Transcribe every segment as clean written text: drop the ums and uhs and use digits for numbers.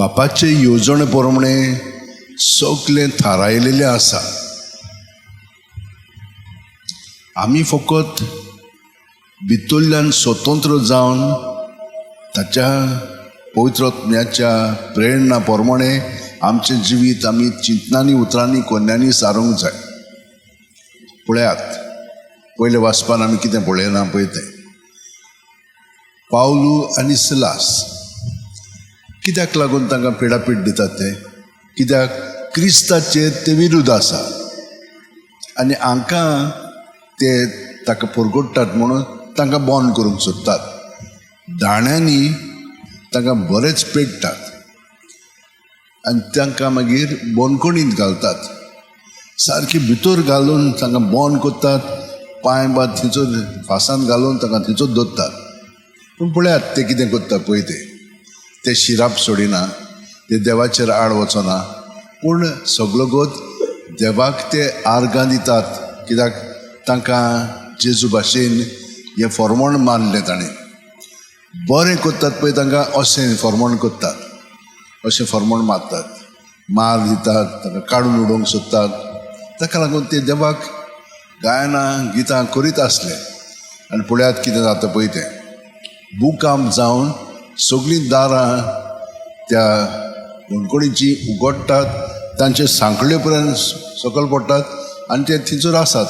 बापाचे येवजणे प्रमाणे सगलें थारायलेलें आसा. आमी फकत भितरल्यान स्वतंत्र जावन ताच्या पवित्र आत्म्याच्या प्रेरणा प्रमाणे आमचें जिवीत आमी चिंतनांनी, उतरांनी, कोन्यांनी सारूंक जाय. पळयात, पयले वाचपान आमी कितें पळयना पळय तें. पावलू आनी सिलास कित्याक लागून तांकां पिडापीड दितात ते? कित्याक क्रिस्ताचेर ते विरुद्ध आसा आनी हांकां ते ताका पुरगुट्टात म्हणून तांकां बंद करूंक सोदतात. दाण्यांनी तांकां बरेच पेडटात आनी तांकां मागीर बंदखणींत घालतात. सारकी भितर घालून तांकां बंद करतात, पांय बाद थंयसर फासान घालून तांकां थंयसर दवरतात. पूण पळयात ते कितें करता पळय ते. ते शिराप सोडिना, ते देवाचेर आड वचना, पूण सगलो गोत देवाक ते आर्गां दितात. कित्याक तांकां जेजू भाशेन हें फॉर्मण मानलें ताणें. बरें करतात पळय तांकां अशें फॉर्मण करतात, अशें फॉर्मण मारतात, मार दितात, तांकां काडून उडोवंक सोदतात. ताका लागून ते देवाक गायनां गितां करीत आसले. आनी पळयात कितें जाता पळय तें. भुकांप जावन सगळीं दारां त्या बंदखणीचीं उगडटात, तांचे सांखळे पर्यंत सकयल पडटात आनी ते थंयसर आसात.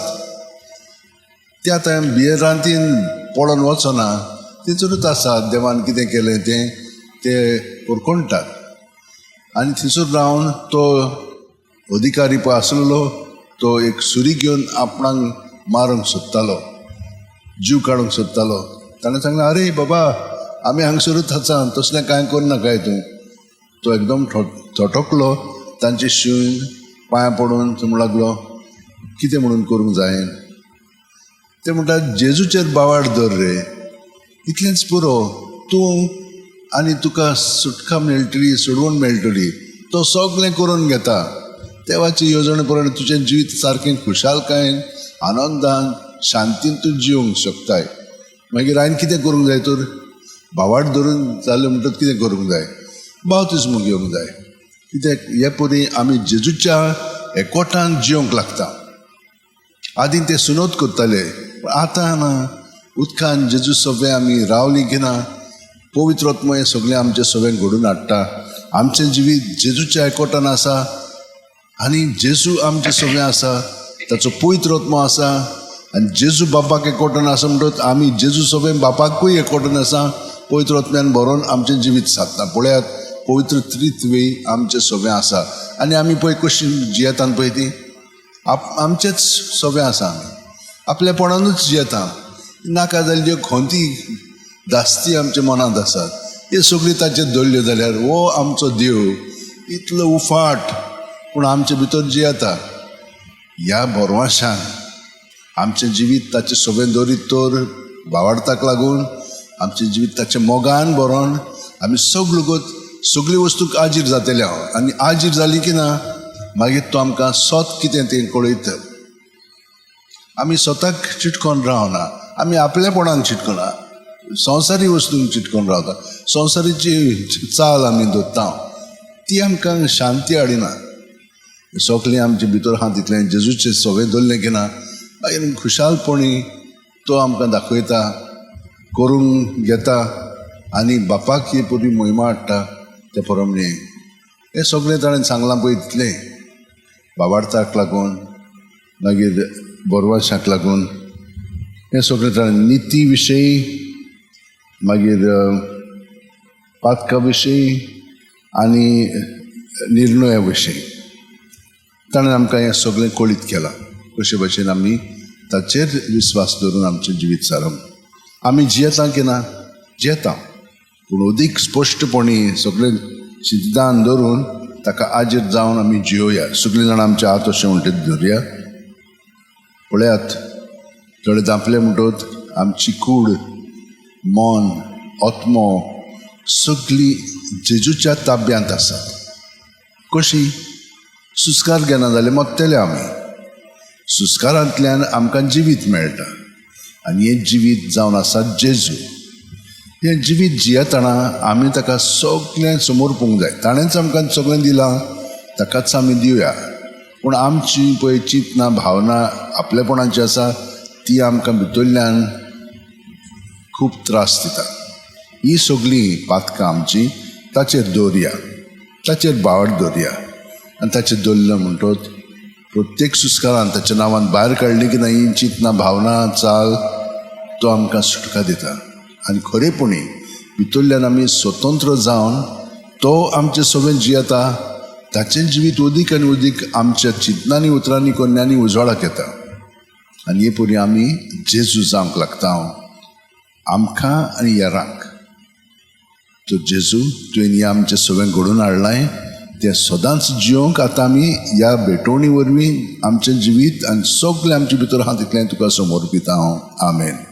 त्या टायम भिरांतीन पळोवन वचना, थंयसरूच आसात. देवान कितें केलें तें ते उरकोणटात. आनी थंयसर रावन तो अधिकारी पळय आसलेलो तो एक सुरी घेवन आपणाक मारूंक सोदतालो, जीव काडूंक सोदतालो. ताणें सांगलें, आरे बाबा, आमी हांगसरूच आसा, तसलें कांय करनाकाय तूं. तो एकदम थटकलो, तांचे शिवन पांय पडून म्हणूंक लागलो, कितें म्हणून करूंक जाय? ते म्हणटात, जेजूचेर बावाड दर रे, इतलेंच पुरो, तूं आनी तुका सुटका मेळटली, सोडवण मेळटली. तो सगळें करून घेता. देवाची येवजणे प्रमाणे तुजें जिवीत सारकें खुशालकायेन, आनंदान, शांतीन तूं जिवंक शकताय. मागीर हांवें कितें करूंक जाय तर? भावाड धरून जालें म्हणटकच कितें करूंक जाय? बावतिस्म घेवंक जाय. कित्याक हे परी आमी जेजूच्या एकवटान जिवंक लागता. आदीं ते सुनोत करताले, पूण आतां ना. उदकान जेजू सगळें आमी रावलीं की ना, पवित्र आत्मो हें सगळें आमचें सगळें घडून हाडटा. आमचें जिवीत जेजूच्या एकवटान आसा आनी जेजू आमचें सगळें आसा, ताचो पवित्र आत्मो आसा. आनी जेजू बापाक एकवटान आसा म्हणटकच आमी जेजू सगळें बापाकूय एकवटान आसा. पवित्र आत्म्यान भरोन आमचें जिवीत सादता. पळयात, पवित्र त्रित्वी आमचें सगळें आसा. आनी आमी पळय कशी जियेतात पळय ती आमचेच सगळें आसा. आमी आपलेपणानूच जियेता. नाका जाल्ल्यो खंती दास्ती आमच्या मनांत आसात, ह्यो सगळ्यो ताचेर दवरल्यो जाल्यार हो आमचो देव इतलो उफाट पूण आमचे भितर जियेता. ह्या भरवंशान आमचें जिवीत ताचें सगळें दवरीत तर भावार्थाक लागून आमचें जिवीत ताचें मोगान भरोन आमी सगळ्यो सगळ्यो वस्तूक आजीर जातले हांव. आनी आजीर जाली की ना मागीर तो आमकां सत कितें तें कळयता. आमी स्वताक चिटकोन रावना, आमी आपलेपणाक चिटकोना, संवसारी वस्तूंक चिटकोन रावता. संवसारीची चाल आमी दवरता, ती आमकां शांती हाडिना. सगळें आमचे भितर आहा तितलें जेजूचें सगळें दवरलें की ना मागीर खुशालपणी तो आमकां दाखयता, करूंक घेता आनी बापाक ही पुरी मोहिमा हाडटा. ते प्रमाणे हें सगळें ताणें सांगलां पळय तितलें बाबार्थाक लागून, मागीर बोरवाशाक लागून हें सगळें ताणें निती विशयी, मागीर पातका विशयी आनी निर्णया विशयी ताणें आमकां हें सगळें कळीत केलां. कशे भशेन आमी ताचेर विस्वास दवरून आमचें जिवीत सारप. आमी जियेता की ना? जियेता, पूण अदीक स्पश्टपणी सगळें सिद्धांत धरून ताका आजीर जावन आमी जियोया. सगळीं जाणां आमच्या हात अशें म्हणटीत धरया. पळयात, थोडे धांपले म्हणटकच आमची कूड, मन, आत्मो सगळी जेजूच्या ताब्यांत आसात. कशी? सुस्कार घेना जाल्यार मरतले आमी. सुस्कारांतल्यान आमकां जिवीत मेळटा आनी हें जिवीत जावन आसा जेजू. हें जिवीत जियेतना आमी ताका सगळें समर्पूंक जाय. ताणेंच आमकां सगळें दिलां, ताकाच आमी दिवया. पूण आमची पळय चिंतना भावना आपलेपणाची आसा, ती आमकां भितरल्यान खूब त्रास दिता. ही सगळीं पातकां आमची ताचेर दवरया, ताचेर बावट दवरया. आनी ताचेर दवरलें म्हणटच प्रत्येक सुस्कारान ताच्या नांवान भायर काडली की ना ही चिंतना भावना चाल, तो आमकां सुटका दिता. आनी खरेपणी भितरल्यान आमी स्वतंत्र जावन तो आमचे सगळें जियेता, ताचें जिवीत अदीक आनी अदीक आमच्या चिंतनांनी उतरांनी कोन्यांनी उजवाडाक येता. आनी हे परी आमी जेजू जावंक लागता, आमकां आनी हेरांक. तर जेजू, तुवें हें आमचें सगळें घडोवन हाडलां, तें सदांच जियोंक आतां आमी ह्या भेटवणी वरवीं आमचें जिवीत आनी सगळें आमचे भितर आहा तितलें तुका समर्पिता हांव. आमेन.